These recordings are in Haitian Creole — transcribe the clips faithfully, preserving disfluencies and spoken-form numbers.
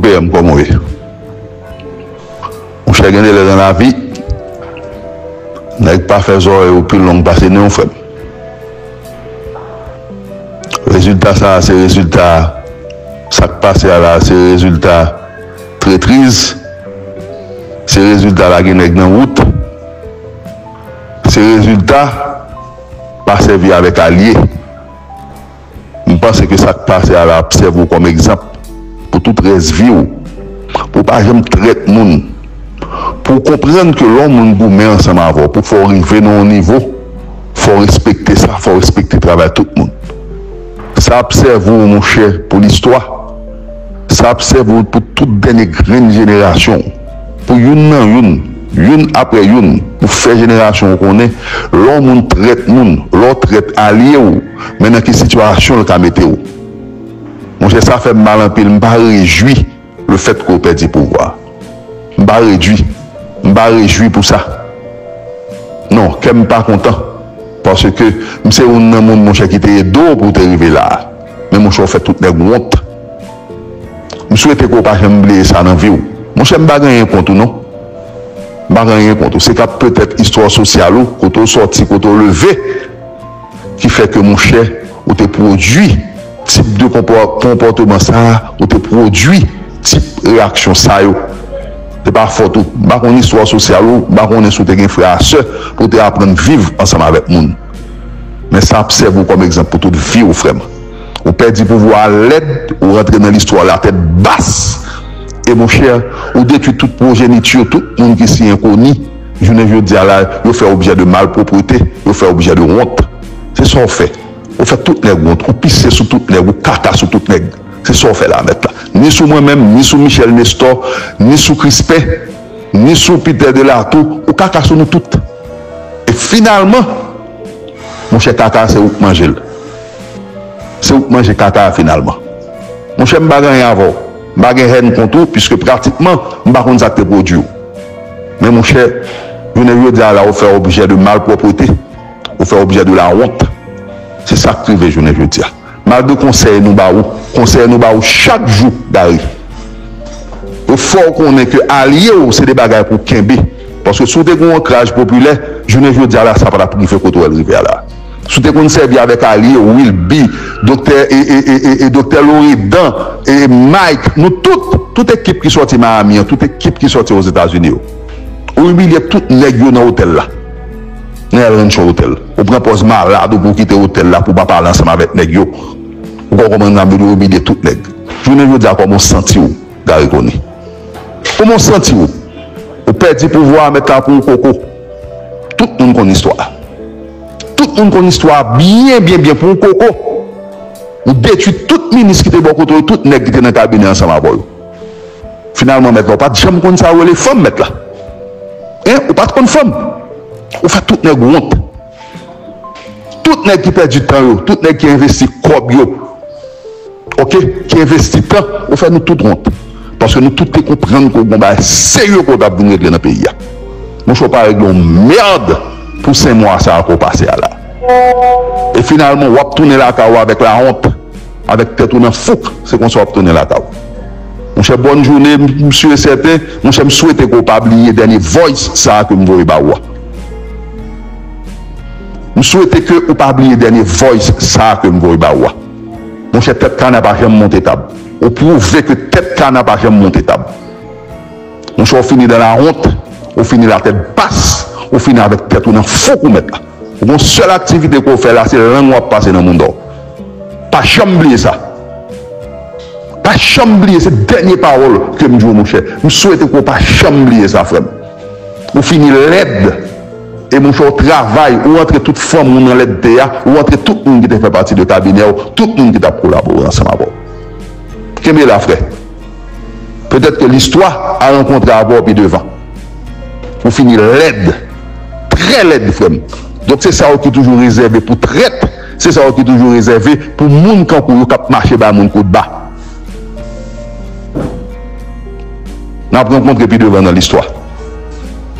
P M, kòman w ye? Monchè, gen de lè nan lavi, nèg pa fè zòrèy ou pi long pase nen w, frè m. Rezilta sa a, se rezilta sa k pase a la, se rezilta tretriz, se rezilta lage nèg nan wout, se rezilta pa sèvi avèk alye. M panse ke sa k pase a la ap sèvi w kòm egzanp pou tout rès vi w, pou w pa janm trèt moun, pou w konprann ke lè yon moun goumen ansanm avè w, pou fè w rive nan yon nivo, fò w respekte sa, fò w respekte travay tout moun. Sa ap sèvi w, monchè, pou listwa. Sa ap sèvi w pou tout dènye grenn jenerasyon w, pou youn nan youn, youn apre youn, pou fè jenerasyon w konnen, lè yon moun trèt moun, lè w trèt alye w, men nan ki sitiyasyon l ka mete w. Monchè, sa fè m mal anpil, m pa rejwi lefètke w pèdi pouvwa. M pa rejwi, m pa rejwi pou sa. Non, kè m pa kontan, paske m se youn nan moun, monchè, ki te ede w pou w te rive la a. Men monchè, w fè tout nèg wont. M swete ke w pa janm bliye sa nan vi w. Monchè, m pa gen anyen kont ou non. M pa gen anyen kont ou. Se ka petèt istwa sosyal ou, kote w sòti, kote w leve, ki fè ke, monchè, ou te pwodui tip de konpò-, konpòteman sa a, ou te pwodui tip reyaksyon sa yo. Se pa fòt ou. M pa konn istwa sosyal ou, m pa konnen si w te gen frè a sè pou w te aprann viv ansanm avèk moun. Men sa ap sèvi w kòm egzanp pou tout vi w, frè m. Ou pèdi pouvwa a lèd, ou rantre nan listwa la tèt bas. E monchè, ou detwi tout pwojeniti yo, tout moun ki siyen Koni. Jounen jodi a la, yo fè objè de malpwoprete, yo fè objè de wont. Se sa w fè. Ou fè tout nèg wont, ou pise sou tout nèg, ou kaka sou tout nèg. Se sa w fè la, mèt la. Ni sou mwen menm, ni sou Michel Nestor, ni sou Crispin, ni sou Peter Delatou, ou kaka sou nou tout. E finalman, monchè, kaka a se ou k manje l. Se ou k manje kaka a finalman. Monchè, m pa gen anyen avè w. M pa gen hèn kont ou, piske pratikman, m pa konn sa k te pwodui w. Men monchè, jounen jodi a la, ou fè objè de malpwoprete. Ou fè objè de lawont. Se sa k rive jounen jodi a. Malgre konsèy nou ba ou, konsèy nou ba ou chak jou, Gary. Yo fè w konnen ke alye w se de bagay pou w kenbe. Paske si w te gen yon ankraj popilè, jounen jodi a la, sa pa t ap rive kote w wè l rive a la. Si w te konn sèvi avèk alye w, Wilby, doktè, e, e, e, e, e doktè Loredan, e Mike, nou tout, tout ekip ki sòti Miami an, tout ekip ki sòti Ozetazini yo. Ou imilye tout nèg yo nan otèl la. Nan El Rancho Hotel. Ou pran pòz malad ou pou w kite otèl la pou w pa pale ansanm avèk nèg yo. Ou konprann sa m vle di, ou imilye tout nèg. Jounen jodi a, kòman w santi w, Gary Conille? Kòman w santi w? Ou pèdi pouvwa a, mèt la, pou yon koko. Tout moun konn istwa a. Tout moun konn istwa a byen, byen, byen, pou yon koko. Ou detwi tout minis ki te bò kote w, tout nèg ki te nan kabinè ansanm avè w yo. Finalman, mèt la, ou pa t janm konn sa yo rele fanm, mèt la. Hein? Ou pa t konn fanm. Ou fè tout nèg wont. Tout nèg ki pèdi tan yo, tout nèg ki envesti kòb yo, oke, ki envesti tan, ou fè nou tout wont. Paske nou tout te konprann ke w gen yon bagay serye ke w t ap vin regle nan peyi a. Monchè, w pa regle yon mèd pou senk mwa sa a ke w pase a la. E finalman, w ap tounen lakay ou avèk lawont, avèk tèt ou nan fouk, se konsa w ap tounen lakay ou. Monchè, bòn jounen, m si e sèten, monchè, m swete ke w pa bliye dènye voice sa a ke m voye ba ou a. M swete ke ou pa bliye dènye voice sa a ke m voye ba ou a. Monchè, tèt kana pa janm monte tab. Ou pwouve ke tèt kana pa janm monte tab. Monchè, ou fini dans la honte, ou fini la tête basse, ou fini avèk tèt ou nan fouk ou mèt la. Ou gon sèl aktivite ke w fè la, se lang w ap pase nan mounda w. Pa janm bliye sa. Pa janm bliye, se dènye pawòl ke m di w, monchè. M swete ke w pa janm bliye sa, frè m. Ou fini lèd. E monchè, w travay, ou antre tout fanmi w nan lèdte a, ou antre tout moun ki te fè pati de kabinè w, tout moun ki t ap kolabore ansanm avè w. Kenbe la, frè. Petèt ke listwa a rankontre avè w pi devan. Ou fini lèd. Trè lèd, frè m. Donk, se sa yo ki toujou rezève pou trèt. Se sa yo ki toujou rezève pou moun kankou yo k ap mache bay moun kout ba. N ap rankontre pi devan nan listwa.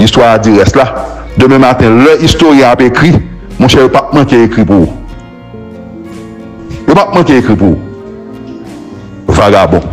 Listwa a di rès la. Demen maten, lè istoryen ap ekri, monchè, yo p ap manke ekri pou ou. Yo p ap manke ekri pou ou. Vagabon.